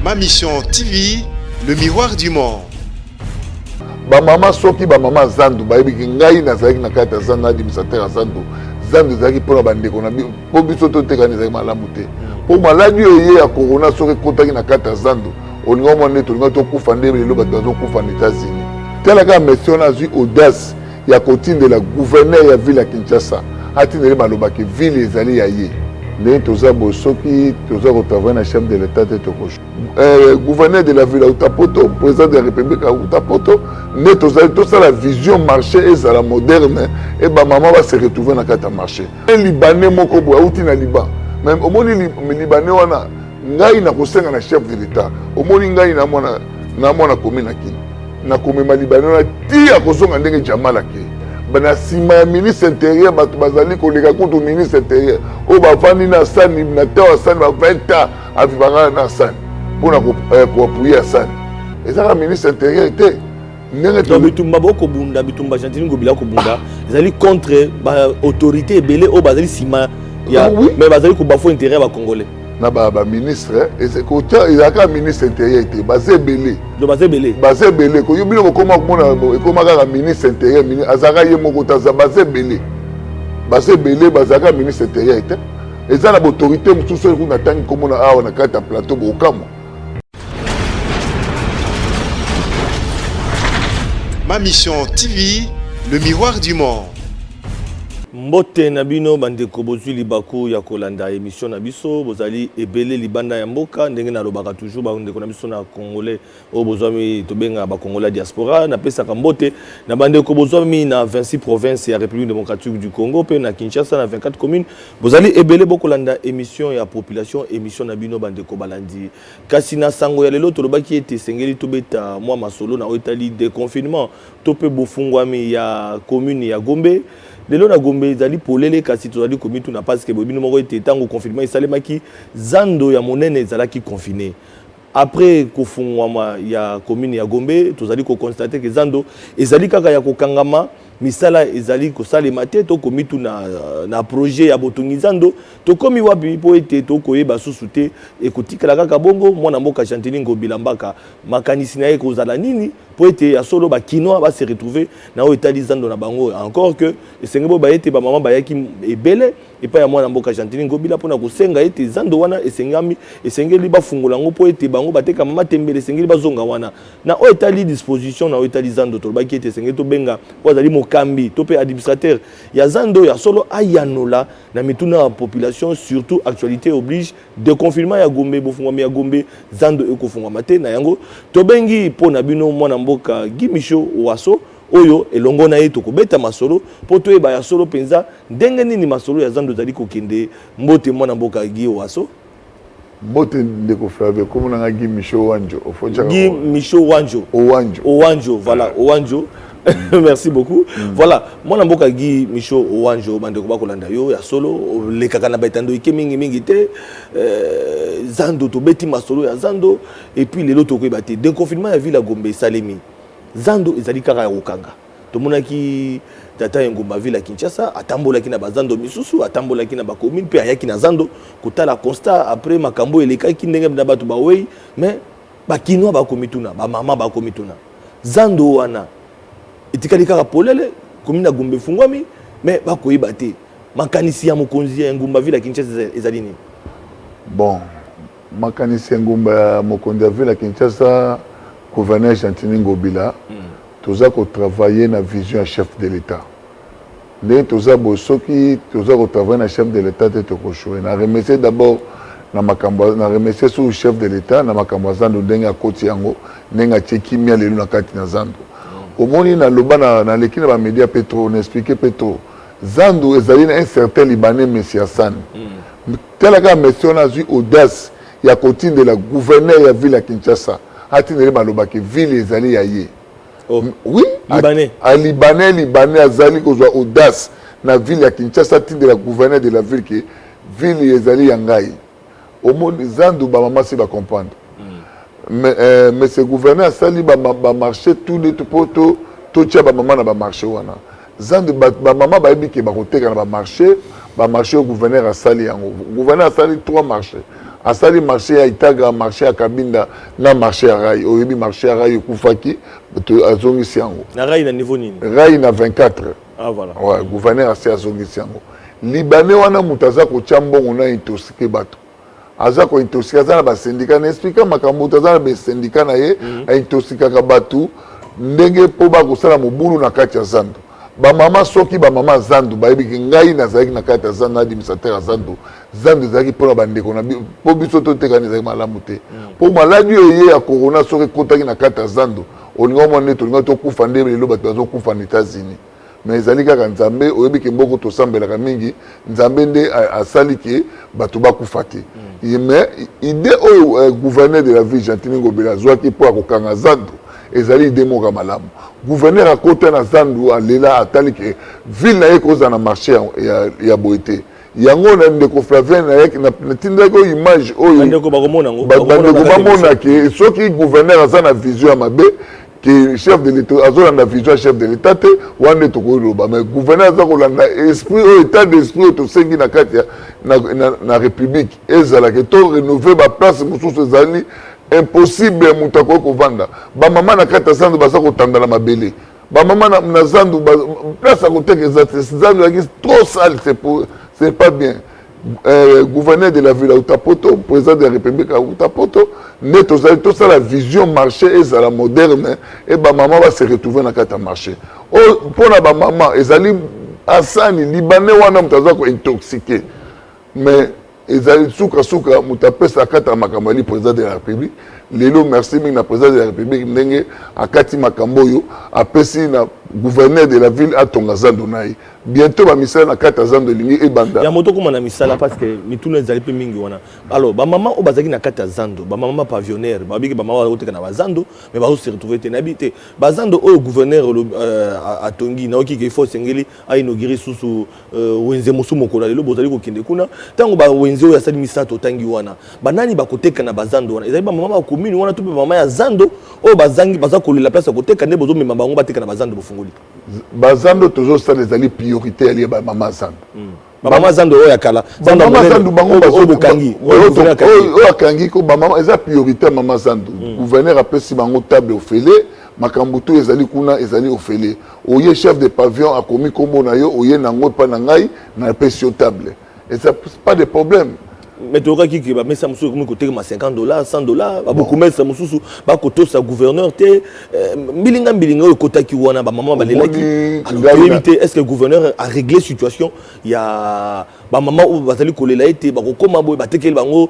Ma Mission TV, le miroir du monde. Bamama, soki bamama zandu bayebiki, ngai nazalaki na kati ya zandu na administrateur ya zandu. Zandu ezalaki mpona bandeko na mpo biso totekani, ezalaki malamu te mpo maladi oyo ye ya corona soki ekotaki na kati ya zandu, olinga omona nde tolinga tokufa, nde lelo bato bazokufa na États-Unis. Tala kaka monsieur wana azwi audace ya kotindela gouverneur ya ville ya Kinshasa, atindeli malobaki ville ezali ya ye. Ndenge toza boye, soki toza kotravailler na chef de l'État te, toko gouverneur de la ville auta poto, président de la République auta poto. Nde tozali tosala vision marché ezala moderne e bamama base retrouve na kati ya marché. Libanais moko boye auti na Liban, mais omoni Libanais wana, ngai nakosenga na chef de l'État, omoni ngai na mwana komi na Kini, nakomema Libanais wana ti akozonga ndenge Jamal akei. Na nsima ya ministre intérieur, bato bazali koleka kutu ministre intérieur oyo bavandi na sani na teo ya sani ba 20 ans, avivaka na sani mpona koappuyer ya sani. Ezaka ministre intérieur te. Ndenge bitumba bokobunda, bitumba Gentiny Ngobila kobunda ezali contre baautorité ebele oyo bazali nsima ya, mais bazali kobafouer intérêt ya bacongolais. Na baministre, ezalaka ministre intérieur te, baza ebele. Donc baza ebele. Baza ebele. Koyo bino bokoma komona ekoma kaka ministre intérieur, azalaka ye moko te, baza ebele, baza ebele. Bazalaka ministre intérieur te, eza na baautorité mosusu oyo kuna ntangi komona awa na kati ya plateau, bokamwa. Ma Mission TV, le miroir du monde. Mbote na bino bandeko bozwi libaku ya kolanda émission na biso. Bozali ebele libanda ya mboka. Ndenge nalobaka toujours, bandeko na biso na Congolais oyo bozwami, tobengaka bacongolais ya diaspora, napesaka mbote na bandeko bozwami na 26 province ya République démocratique du Congo mpe na Kinshasa na 24 commune. Bozali ebele bokolanda émission ya population, émission na bino bandeko balandi. Kasi na sango ya lelo, tolobaki ete esengeli tobeta mwa masolo na oyo etali déconfinement to mpe bofungwami ya commune ya Gombe. Lelo na Gombe ezali polele, kasi tozali komituna, parce que boyebi moko ete ntango confinement esalemaki, zando ya monene ezalaki confiné. Après kofungwama ya commune ya Gombe, tozali koconstater ke zando ezali kaka ya kokangama, misala ezali kosalema te. Tokomituna na projet ya botongi zando tokomi wapi, mpo ete tokoyeba susu te, ekotikala kaka bongo. Mwana mboka Gentiny Ngobila Mbaka, makanisi na ye kozala nini mpo ete ya solo bakinois base retrouver na oyo etali zando na bango? Encore que esenge boyeba ete bamama bayaki ebele epai ya mwana mboka Gentiny Ngobila mpona kosenga ete zando wana esengami, esengeli bafungola yango mpo ete bango batekama matembele, esengeli bazonga wana. Na oyo etali disposition, na oyo etali zando, tolobaki ete esengeli tobenga oyo azali mokambi to mpe administrateur ya zando, ya solo ayanola na mituna ya population. Surtout actualité oblige, déconfinement ya Gombe, bofungwami ya Gombe, zando ekofungwama te. Na yango tobengi mpo na bino mwana mboka Guy Micho Waso, oyo elongo na ye tokobeta masolo mpo toyeba ya solo mpenza ndenge nini masolo ya zando ezali kokende. Mbote mwana mboka Guy Waso. Mbote ndeko Flavie, kombo na nga Guy Micho Wanjo. Guy Micho Wanjo. Owanjo. Owanjo, voilà, Owanjo. Merci beaucoup. Voilà, mwana mboka Guy Micho Owanjo, bandeko bakolanda yo. Ya solo olekaka na baetando ike mingimingi te. Zando, tobeti masolo ya zando et puis lelo tokoyeba te, déconfinement ya ville ya Gombe esalemi, zando ezali kaka ya kokanga. Tomonaki tata engumba ville ya Kinshasa atambolaki na bazando misusu, atambolaki na bacommune mpe ayaki na zando kotala constat après makambo elekaki ndenge na bato bawei. Mais bakinois bakomituna, bamama bakomituna, zando wana etikali kaka polele, commune ya Gombe efungwami, mais bakoyeba te makanisi ya mokonzi ya engumba ville ya Kinshasa ezali nini. Bon, makanisi ya engumba ya mokonzi ya ville ya Kinshasa, gouverneur Gentiny Ngobila, toza kotravailler na vision ya chef de l'État. Ndenge toza boye, soki toza kotravailler na chef de l'État te, tokoéchouer. Na remercier d'abord na makambo, na remercier sur chef de l'État na makambo ya zando, ndenge akoti yango, ndenge atie kimia lelo na kati na zando. Omoni, naloba, naleki na bamédia mpe trop, na expliquer mpe trop. Zando ezali na un certain Libanais, monsieur Hassan. Tala kaka monsieur wana azwi audace ya kotindela gouverneur ya ville ya Kinshasa, atindeli balobaki ville ezali ya ye. Oh. Oui. Libanais. A Libanais, Libanais azali kozwa audace na ville ya Kinshasa, atindela gouverneur de la ville ke ville ezali ya ngai. Omoni zandu, bamama si bacomprendre. Mais monsieur gouverneur asali bamarché tout nde mpo totia bamama na bamarché wana. Zandu, bamama bayebi ke bakoteka na bamarché, bamarché oyo gouverneur asali yango. Gouverneur asali trois marché. Asali marché ya Itaga, marché ya Kabinda na marché ya Rail. Oyebi marché ya Rail ekufaki, azongisi yango. Na Rail na niveau nini? Rail na 24. Ah voilà. Ouais, gouverneur asi azongisi yango. Libanais wana moto aza kotya mbongo na intoxiquer bato. Aza kointoxiquer, aza na basyndicat na expliquer makambo, moto aza na basyndicat na ye, aintoxiquaka bato ndenge mpo bakosala mobulu na kati ya zando. Bamama, soki bamama zandu bayebiki ngai nazalaki na kati ya zandu na administrateur ya zandu, zandu ezalaki mpona bandeko na mpo biso totekani, ezalaki malamu te, mpo maladi oyo eye ya corona soki ekotaki na kati ya zandu, olinga omona nde tolinga tokufa nde lelo bato bazokufa na États-Unis. Mais ezali kaka Nzambe. Oyebi ke mboko tosambelaka mingi, Nzambe nde asali ke bato bakufa te. Mais idée oyo gouverneur de la ville Gentiny Ngobila azwaki mpo ya kokanga zandu ezali idée moko ya malamu. Gouverneur akota na zandu, alela, atali ke ville na ye kozala na marché ya boye te. Yango na ndeko Flavien natindaki oyo image oyo. Bandeko bakomona yango. Bandeko bamona ke soki gouverneur aza na vision ya mabe ke chef de l'État azolanda vision ya chef de l'État te, wana nde tokoki loba. Mais gouverneur aza kolanda esprit oyo, état d'esprit oyo tosengi na kati ya na république, ezalaka to rénover baplace mosusu. Ezali impossible moto akoki kovanda. Bamama na kati ya zandu baza kotandala mabele. Bamama na zandu, place ya koteka eza te. Zandu ezalaki trop sale, c'est pas bien. Gouverneur de la ville auta poto, président de la République auta poto, nde tozali tosala vision marché ezala moderne e bamama base retrouver na kati ya marché oyo. Mpona bamama ezali asani libanais wana moto aza kointoxiquer, mais ezali sukasuka moto apesa akati ya makambo ali président de la République. Lelo merci mingi na président de la République ndenge akati makambo oyo, apesi na gouverneur de la ville atonga zando na ye. Bientôt bamisala na kati ya zando elingi ebanda. Ya moto okóma na misala, parce que mituna ezali mpe mingi wana. Alors bamama oyo bazalaki na kati ya zando, bamama pavillonnaire, babiki bamama bazoteka na bazando mais bazose retrouver te. Nayebi te bazando oyo gouverneur atongi. Nayoki ke ifo esengeli ainaugurer susu wenze mosusu mokolo ya lelo. Bozali kokende kuna ntango bawenze oyo asali misato otangi wana, banani bakoteka na bazando wana? Ezali bamama bacommune wana to mpe bamama ya zando oyo bazangi, baza kolela place ya koteka, nde bozomema bango bateka na bazando bofungoli? Bazando tozosala ezali priorité yali ya bamama zando. Bamama zando oyo ya kala? Bamama zando bango oyo bokangi? Oyo akangi ko bamama, eza priorité ya mama zando. Gouverneur apesi bango table ofele, makambo to ezali kuna ezali ofele. Oye, chef de pavillon akomi nkombo na yo, oye nango epai na ngai, napesi yo table, eza pas de problème. Mais toyokaki ke bamesa mosusu ekomi kotekema 50 dollars, 100 dollars. Babourgmestre mosusu bakotosa gouverneur te. Mbilinga mbilinga oyo ekotaki wana, bamama balelaki. Alors toyebi te, est ce que gouverneur a réglé situation ya bamama oyo bazali kolela ete bakokóma boye, batekeli bango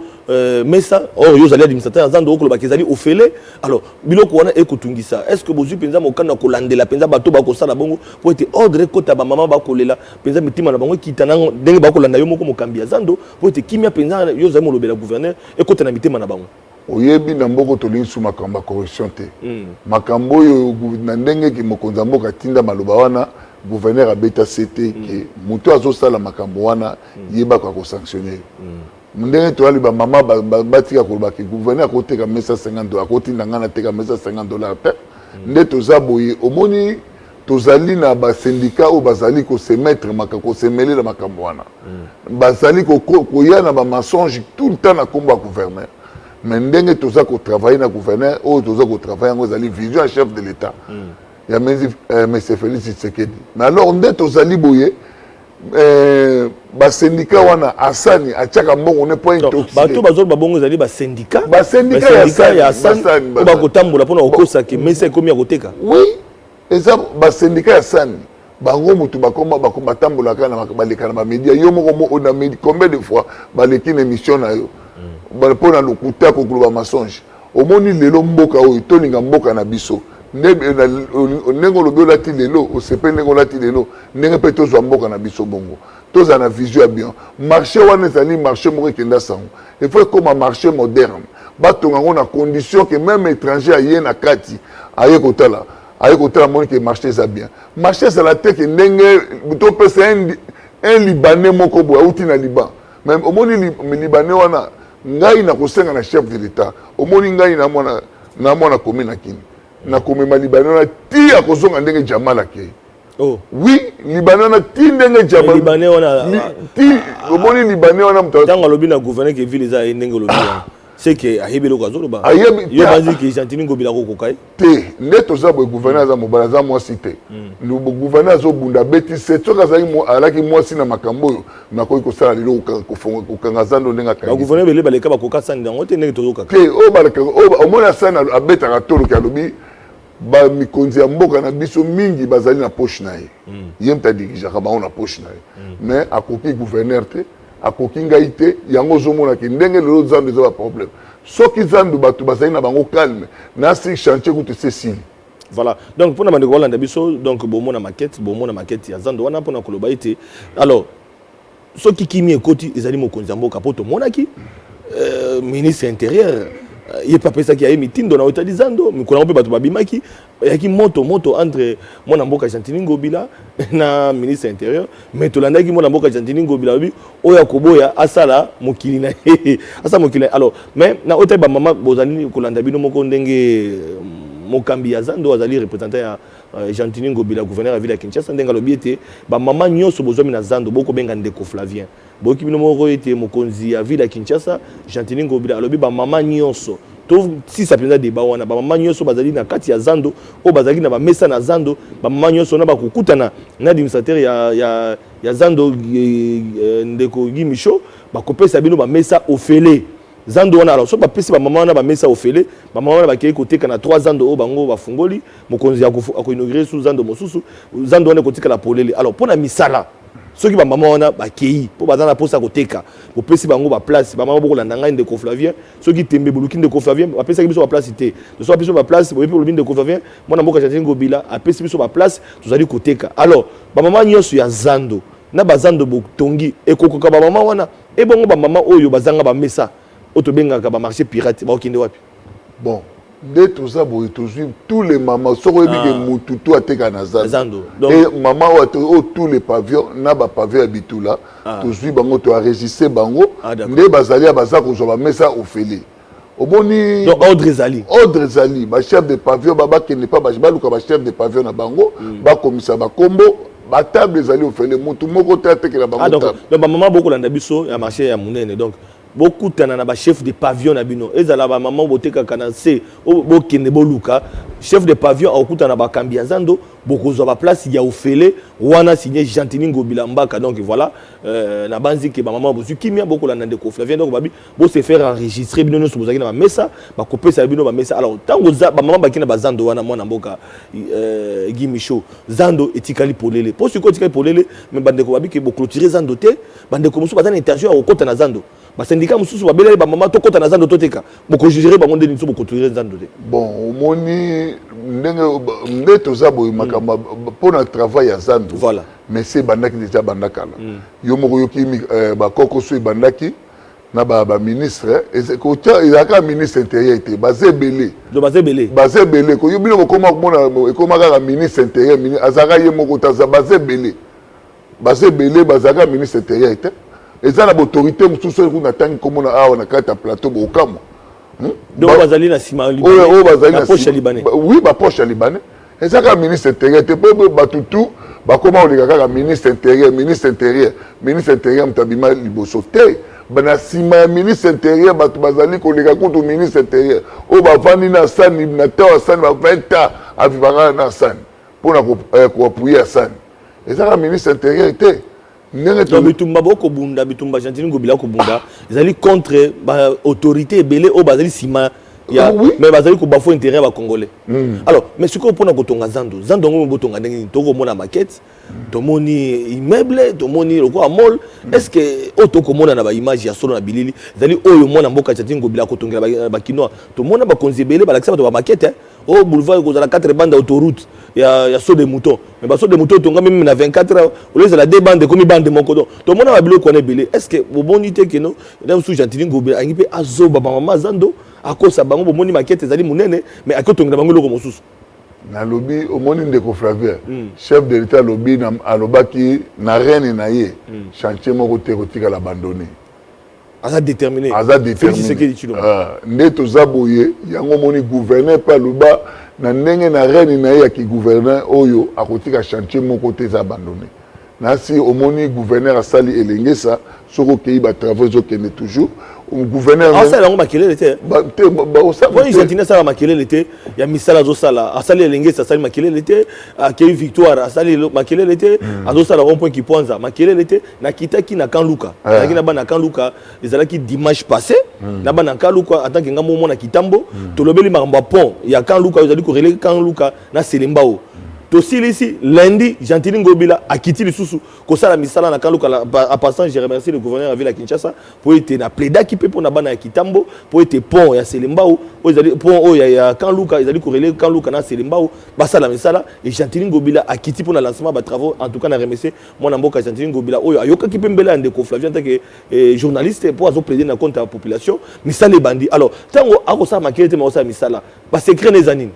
mesa? Or yo ozali administrateur ya zando, okolobaka ezali ofele. Alors biloko wana ekotungisa. Est ce que bozwi mpenza mokano ya kolandela mpenza bato bakosala bongo po ete ordre ekota, bamama bakolela mpenza, mitima na bango ekita na ndenge bakolanda yo moko mokambi ya zando, po ete kimia mpenza, yo ozali molobela gouverneur, ekota na mitema na bango? Oyebi, na mboka tolingi su makambo ya corruption te. Makambo oyo na ndenge ke mokonzi ya mboka atinda maloba wana, gouverneur abeta se te ke moto azosala makambo wana, yebaka kosanctionner. Ndenge toyali, bamama batika koloba ke gouverneur akoteka mesa 50 dollar, akotinda ngai nateka mesa 50 dollar te. Nde toza boye, omoni, tozali na basyndicat oyo bazali kose mettre kosemêler na makambo wana, bazali koya na bamensonge tout le temps na nkombo ya gouverneur. Mais ndenge toza kotravailler na gouverneur oyo, toza kotravailler yango, ezali vision ya chef de l'État ya monsieur Félix Tshisekedi. Mais alors nde tozali boye, basyndicat wana asani atiaka mbongo ne po bato bazoloba bongo ezali basyndicat? Basyndicat ya asani oyo bakotambola mpona kokosake mesa ekomi ya koteka? Oui, eza basyndicat ya sani. Bango motu bakoma batambolaka, baleka na bamédia. Yo moko na combien de fois baleki na émission na yo mpo na lokuta, kokoloba mensonge? Omoni lelo mboka oyo, tolinga mboka na biso. Ndenge olobi olati lelo, osepeli ndenge olati lelo, ndenge mpe tozwa mboka na biso bongo, tozala na vision ya bien. Marché wana ezali marché moko ekenda sango, il faut ekóma marché moderne. Batonga yango na condition ke même étranger aye na kati, aye kotala, aye kotala, moni ke marché eza bien. Marché ezala te ke ndenge topesa un Libanais moko boye auti na Liban. Mais omoni Libanais wana, ngai nakosenga na chef de l'État, omoni ngai na mwana komi na Kini, nakomema Libanais wana ti akozonga ndenge Jamal akei. Oh. Oui. Libanais wana ti ndenge Libanais wana ti omoni Libanais wana moto ntango alobi na gouverneur ke ville eza ye, ndenge olobi wana, c'est que ayebi eloko azoloba. Yo banzi ke Gentiny Ngobila akokoka ye? Te, nde toza boye, gouverneur aza mobali, aza mwasi te. Gouverneur azobunda, abeti se. Soki azalaki mwasi na makambo oyo, nakoki kosala lelo kokanga zando ndenge akangi. Bagouverneur ebele baleka, bakoka sani yango te ndenge tozokaka. Te, oyo baleka, oyo omoni asani, abetaka toloki, alobi bamikonzi ya mboka na biso mingi bazali na poche na ye. Ye moto adirigeaka bango na poche na ye, mais akoki gouverneur te, akoki ngai te. Yango ozomonaki ndenge lelo zando eza baproblème. Soki zando bato bazali na bango calme, nasi chantier kutu esi esili. Voilà, donc mpona bandeko balanda biso, donc bomona maquette, bomona maquette ya zando wana mpona koloba ete alors soki kimi ekoti, ezali mokonzi ya mboka, mpo tomonaki ministre intérieur, ye mpe apesaki ya ye mitindo na otali zando. Mikolo yango mpe bato babimaki, eyaki moto moto entre mwana mboka Gentiny Ngobila na ministre intérieur. Mais tolandaki mwana mboka Gentiny Ngobila alobi oyo akoboya asala mokili na ye, asala mokili na ye. Alors, mais na oyo tali bamama bozali kolanda bino moko ndenge mokambi ya zando azali représentant ya Gentiny Ngobila, gouverneur ya ville ya Kinshasa, ndenge alobi ete bamama nyonso bozwami na zando, bokobenga ndeko Flavien. Boyoki bino moko ete mokonzi ya ville ya Kinshasa, Gentiny Ngobila, alobi bamama nyonso, tosisa mpenza débat wana, bamama nyonso bazali na kati ya zando, oyo bazalaki na bamesa na zando, bamama nyonso wana bakokutana na administrateur ya zando, ndeko Guy Michaud, bakopesa bino bamesa ofele zando wana. Alors, so bapesi bamama wana bamesa ofele, bamama wana bakei koteka na trois zando oyo bango bafungoli. Mokonzi akoinaugurer su zando mosusu, zando wana ekotikala polele. Alors, mpo na misala, soki bamama wana bakei mpo baza na mposa koteka, bopesi bango baplace. Bamama bokolanda ngai, ndeko Flavien, soki tembe boluki ndeko Flavien, bapesaki biso baplace te. So bapesi biso baplace, boyebi, olobi ndeko Flavien, mwana mboka Gentiny Ngobila apesi biso baplace, tozali koteka. Alors bamama nyonso ya zando na bazando botongi ekokoka bamama wana. Ebongo bamama oyo bazanga bamesa, oyo tobengaka bamarché pirate, bakokende wapi? Bon, nde toza boye, tozwi tous les mama. Soki oyebi ke mutu tu ateka na zando, e mama oyo, tous les pavillons na bapavillon ya bitula, tozwi bango, toenregistre bango. Nde bazali ya baza kozwa bamesa ofele, omoni. Donc ordre ezali. Ordre ezali. Bachef de pavillon bakende mpa, baluka bachef de pavillon na bango, bakomisa bakombo. Batable ezali ofele, mutu moko te atekela bango table. Donc bamama bokolanda biso ya marché ya monene, donc bokutana na bachef de pavillon na bino, ezala bamama botekaka na se, bokende boluka chef de pavillon, akokutana na bakambi ya zando, bokozwa baplace ya ofele wana, signé Gentiny Ngobila Mbaka. Donc voilà, na banzi ke bamama bozwi kimia, bokolanda ndeko Flavien. Donc babi bose faire enregistrer bino nyonso bozalaki na bamesa, bakopesa bino bamesa. Alors, ntango bamama baki na bazando wana, mwana mboka Guy Michaud, zando etikali polele. Mpo sikoyo etikali polele, mais bandeko babi ke boclôturer zando te. Bandeko mosusu baza na intention ya kokɔta na zando, basyndicat mosusu babeleli bamama tokɔta na zando toteka. Bokogérer bango ndeni so boclôturer zando te? Bon, omoni ndenge nde toza boye, makambo mpo na travail ya zando, mais se ebandaki déjà banda kala. Yo moko oyoki bakoko so ebandaki na baministre, ezalaka ministre intérieur te, baza ebele. Baza ebele. Baza ebele. Koyo bino bokoma komona ekoma kaka ministre intérieur, azalaka ye moko te, baza ebele, baza ebele. Bazalaka ministre intérieur te, eza na baautorité mosusu oyo kuna natangi komona awa na kati ya plateau, bokamwa. Donc bazali na nsima. Oyo bazali na poche ya Libanais. Oui, bapoche ya Libanais. Eza kaka ministre intérieur te, mpo bato tu bakóma koleka kaka ministre intérieur, ministre intérieur, ministre intérieur. Moto abima liboso te, na nsima ya ministre intérieur bato bazali koleka kutu ministre intérieur, oyo bavandi na sani na tao ya sani ba 20 ans, avivaka na sani mpona koappuyer ya sani. Eza kaka ministre intérieur te. Ndenge bitumba bokobunda, bitumba Gentiny Ngobila kobunda, ezali contre baautorité ebele oyo bazali nsima ya, mais bazali kobafouer intérêt ya bacongolais. Alors, mais sikoyo mpona kotonga zando, zando yango botonga ndenge nini? Tokomona maquette, tomoni immeuble, tomoni lokola mall. Est ce que oyo tokomona na baimage ya solo na bilili ezali oyo mwana mboka Gentiny Ngobila akotongela bakinois? Tomona bakonzi ebele balakisa bato bamaquette oyo boulevard ekozala 4 bande, autoroute ya saut de mouton, mais basaut de mouton etongami meme na 24 heures, oyo ezala deux bande ekomi bande moko. Donc tomona babiloko wana ebele. Est ce que bomoni te keno na mosusu Gentiny Ngobila alingi mpe azoba bamama zando, akosa bango? Bomoni maquette ezali monene, mais akotongela bango eloko mosusu. Nalobi, omoni ndeko Flavien, chef de l'État alobi, alobaki na règne na ye, chantier moko te kotikala abandonné. Aza déterminé. Aza déterminé. Nde toza boye, yango omoni gouverneur mpe aloba. Na ndenge na règne na ye ya ki-gouverneur oyo, akotika chantier moko te eza abandonné. Nasi omoni gouverneur asali Elengesa, soki okei, batravaux ezokende toujours. Gouverneur Asala yango makelele te. Te, Poni Gentiny asala makelele te ya misala azosala. Asali Elengesa, asali makelele te. Akei Victoire, asali makelele te. Azosala rond point Kipwanza, makelele te. Nakitaki na Kanluka, nazalaki na bana Kanluka, ezalaki dimanche passé, na bana Kanluka en tant que nga moko Kitambo. Tolobeli makambo ya pont ya Kanluka oyo ezali korelier Kanluka na Selembao. Tosilisi lundi, Gentiny Ngobila akiti lisusu kosala misala na Kanluka. En passant, je remercie le gouverneur ya ville ya Kinshasa po ete na plaidaki mpe mpona bana ya Kitambo, po ete pont ya Selembao oyo ezali pont oyo ya Kanluka, ezali korelier Kanluka na Selembao, basala misala. Et Gentiny Ngobila akiti mpona lancement batravaux. En tout cas, na remercier mwana mboka Gentiny Ngobila oyo ayokaki mpe mbela ya ndeko Flavien en tant que journaliste, mpo azoplaider na compte ya population. Misala ebandi. Alors, ntango akosala makele te, makosala misala, basecret na eza nini?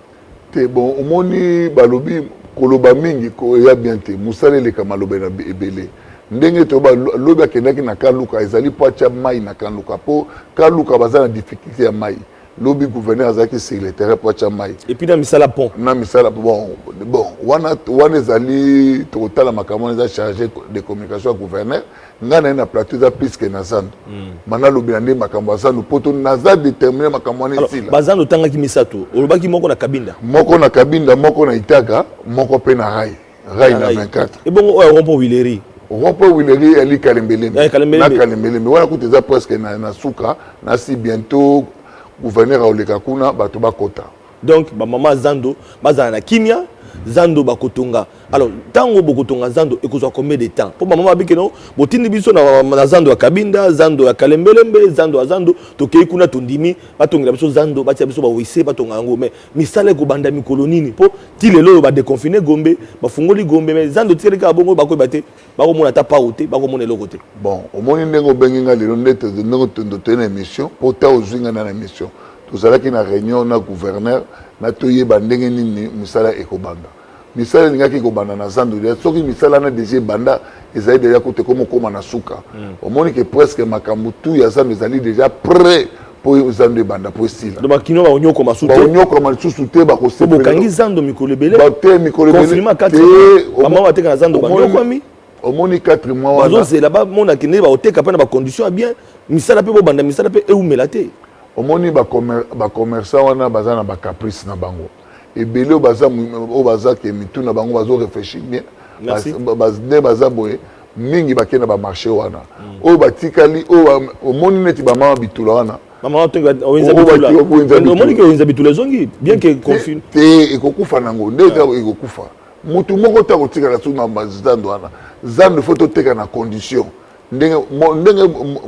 Te, bon, omoni, balobi koloba mingi eya bien te. Mosala eleka maloba na ebele. Ndenge toyoba, lobi akendaki na Kaluka, ezali mpo atya mai na Kaluka, mpo Kaluka baza na difficulté ya mai. Lobi gouverneur azalaki sur le terrain mpo atya mai. Et puis na misala pont. Na misala, bon, wana ezali, tokotala makambo wana. Eza chargé de communication ya gouverneur. Ngai na ye na plateau eza plus que na zando. Ma nalobela nde makambo ya zando, mpo to naza déterminé, makambo wana esila. Bazando otangaki misato, olobaki moko na Kabinda. Moko na Kabinda, moko na Itaka, moko mpe na rail na 24. Ebongo oyo rond-point Huilerie? Rond-point Huilerie eyali Kalembelembe. Eh, Kalembelembe. Na Kalembelembe wana kuta eza presque na suka. Nasi bientôt gouverneur aoleka kuna, bato bakota. Donc bamama zando bazala na kimia, zando bakotonga. Alors, ntango bokotonga zando, ekozwa combien de temps? Mpo bamama babike no botindi biso na zando ya Kabinda, zando ya Kalembelembe, zando ya zando. Tokei kuna, tondimi batongela biso zando, batia biso bawese, batonga yango, mais misala ekobanda mikolo nini? Mpo ti lelo oyo badéconfiner Gombe, bafungoli Gombe, mais zando tikali kaka bongo. Bakoyeba te, bakomona ata pau te, bakomona eloko te. Bon, omoni ndenge obengi nga lelo, nde ndenge toye na émission, mpo ta ozwi nga na émission. Tozalaki na réunion na gouverneur na toyeba ndenge nini misala ekobanda. Misala elingaki kobanda na zando deja. Soki misala wana deja ebanda, ezali deja kote komokóma na suka. Omoni ke presque makambo tu ya zando ezali deja prêt mpo zando ebanda, mpo esila. Donc bakino bakonyokoma su te? Bakonyokoma lisusu te. Bakosepela. Bokangi zando mikolo ebele. Te, mikolo ebele. Confinement 4, bamama bateka na zando banyokwami. Omoni 4 mois wana. Bazozela bamonaki nde baoteka mpe na bacondition ya bien. Misala mpe, bobanda misala mpe eumela te. Omoni, bacommerçant wana baza na bacaprice na bango ebele, oyo baza ke mitu na bango bazoréfléchir bien nde baza boye. Mingi bakei na bamarché wana oyo batikali, oyo omoni neti bamama bitula wana. Omoniki owenza bitula ezongi bien que confine. Te, ekokufa nango nde ekokufa. Mutu moko te akotikala so na zando wana. Zando faut toteka na condition ndenge ndenge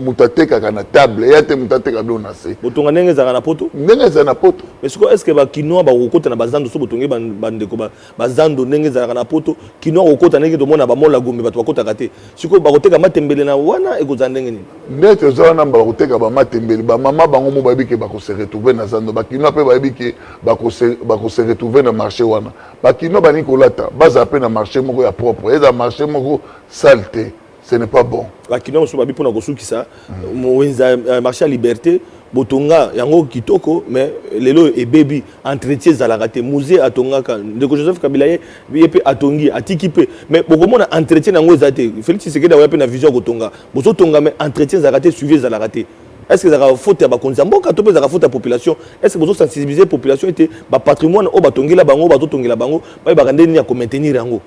moto atekaka na table eya te, moto ateka bilo na se. Botonga ndenge ezalaka na Poto. Ndenge ezala na Poto. Mais sikoyo, est ce que bakinois bakokota na bazando? So botongi, bandeko, bazando ndenge ezalaka na Poto, kinois akokota ndenge tomona bamola Gombe, bato bakotaka te. Sikoyo bakoteka matembele na wana, ekozala ndenge nini? Nde toza wana, bakoteka bamatembele. Bamama bango mo bayebi ke bakose retrouver na zando. Bakinois mpe bayebi ke bakose retrouver na marché wana. Bakinois balingi kolata, bazala mpe na marché moko ya propre, eza marché moko sale te, ce n'est pas bon. Bakinois mosusu babi mpona kosukisa mowenza marché ya Liberté, botonga yango kitoko, mais lelo ebebi, entretien ezalaka te. Musée atongaka, ndeko Joseph Kabila ye mpe atongi, atiki mpe, mais bokomona entretien yango eza te. Félix Tshisekedi akoya mpe na vision ya kotonga, bozotonga, mais entretien ezalaka te, suivi ezalaka te. Est ce que ezalaka faute ya bakonzi ya mboka to mpe ezalaka faute ya population? Est ce que bozosensibiliser population ete bapatrimoine oyo batongela bango, bazotongela bango, bayebaka nde nini ya komaintenir yango?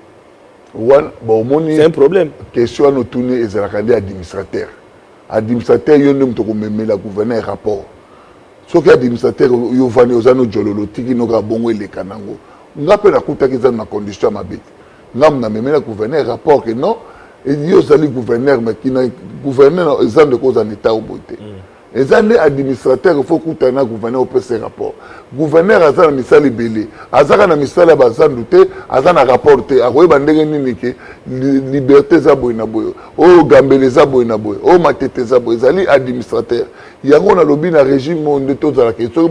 Wana bomoni. C'est un problème. Question wana otuni, ezalaka nde administrateur. Administrateur, yo nde moto okomemela gouverneur rapport. Soki administrateur yo ovandi, oza no jololo, otiki noka bongo, eleka nango. Nga mpe nakutaki eza na condition ya mabe te. Nga namemela gouverneur rapport ke non, yo ozali gouverneur, mais kina gouverneur eza ndeko oza na état oboye te. Eza nde administrateur, faut kutana na gouverneur, opesa rapport. Gouverneur aza na misala ebele, azaka na misala ya bazandu te, aza na rapport te. Akoyeba ndenge nini ke Liberté eza boye na boye, oyo Gambela eza boye na boye, oyo Matete eza boye? Ezali administrateur. Yango nalobi, na régime oyo nde tozalaka, soki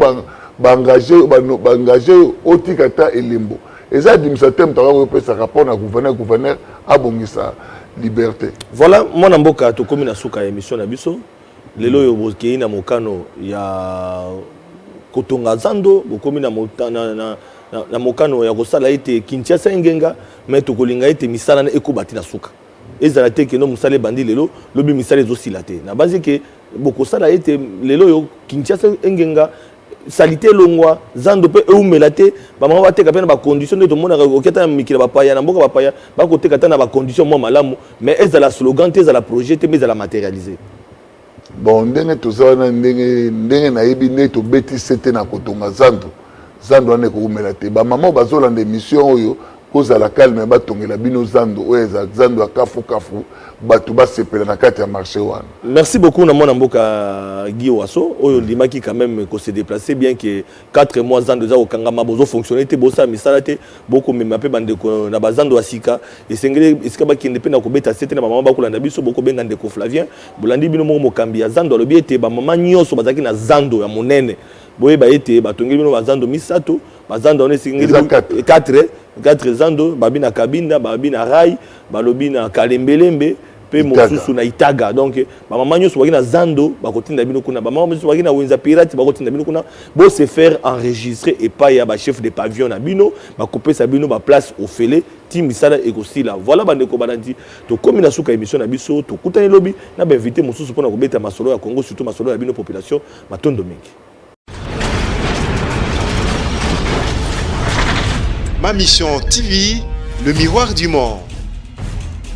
baengage, otika ta elembo, eza administrateur moto akoki kopesa rapport na gouverneur, gouverneur abongisa Liberté. Voilà, mwana mboka, tokomi na suka ya émission na biso lelo oyo. Bokei na mokano ya kotonga zando, bokomi na, na, na, na, na mokano ya kosala ete Kinshasa engenga, mais tokolinga ete misala na ekoba ti na suka. Ezala te keno mosala ebandi lelo, lobi misala ezosila te. Nabanzi ke bokosala ete lelo oyo Kinshasa engenga, salite elongwa, zando mpe eumela te, bamama bateka mpe na bacondition nde tomonaka. Oki ata na mikili ya bapaya, na mboka bapaya, bakoteka ata na bacondition mwa malamu, mais ezala slogan te, ezala projet te, mais ezala matérialisé. Bon, ndenge toza wana, ndenge nayebi, ndenge tobeti se te na kotonga zando, zando wana ekoumela te. Bamama oyo bazolanda émission oyo, kozala calme, batongela bino zando oyo eza zando ya kafu kafu, bato basepela na kati ya marché wana. Merci beaucoup na mwana mboka Guy Wasso oyo ndimaki quand même ko se déplacer, bien que 4 mois zando eza kokangama, bozofonctionne te, bosala misala te. Bokomema mpe bandeko na bazando ya sika, esengeli esika bakende mpe na kobeta se te na bamama bakolanda biso. Bokobenga ndeko Flavien. Bolandi bino moko, mokambi ya zando alobi ete bamama nyonso bazalaki na zando ya monene, boyeba ete batongeli bino bazando misato. Bazando wana esengeli Eza quatre. 4, 4 zando. Babi na Kabinda, babi na Rai, balobi na Kalembelembe mpe Itaga. Mosusu na Itaga. Donc bamama nyonso baki na zando, bakotinda bino kuna. Bamama nyonso baki na wenza Pirate, bakotinda bino kuna. Bose faire enregistrer epai ya bachef de pavillon na bino, bakopesa bino baplace ofele ti misala ekosila. Voilà, bandeko balandi, tokómi na suka émission na biso. Tokutani lobi na bainvité mosusu mpona kobeta masolo ya Congo, surtout masolo ya bino population. Matondo mingi. Ma Mission TV, le miroir du monde.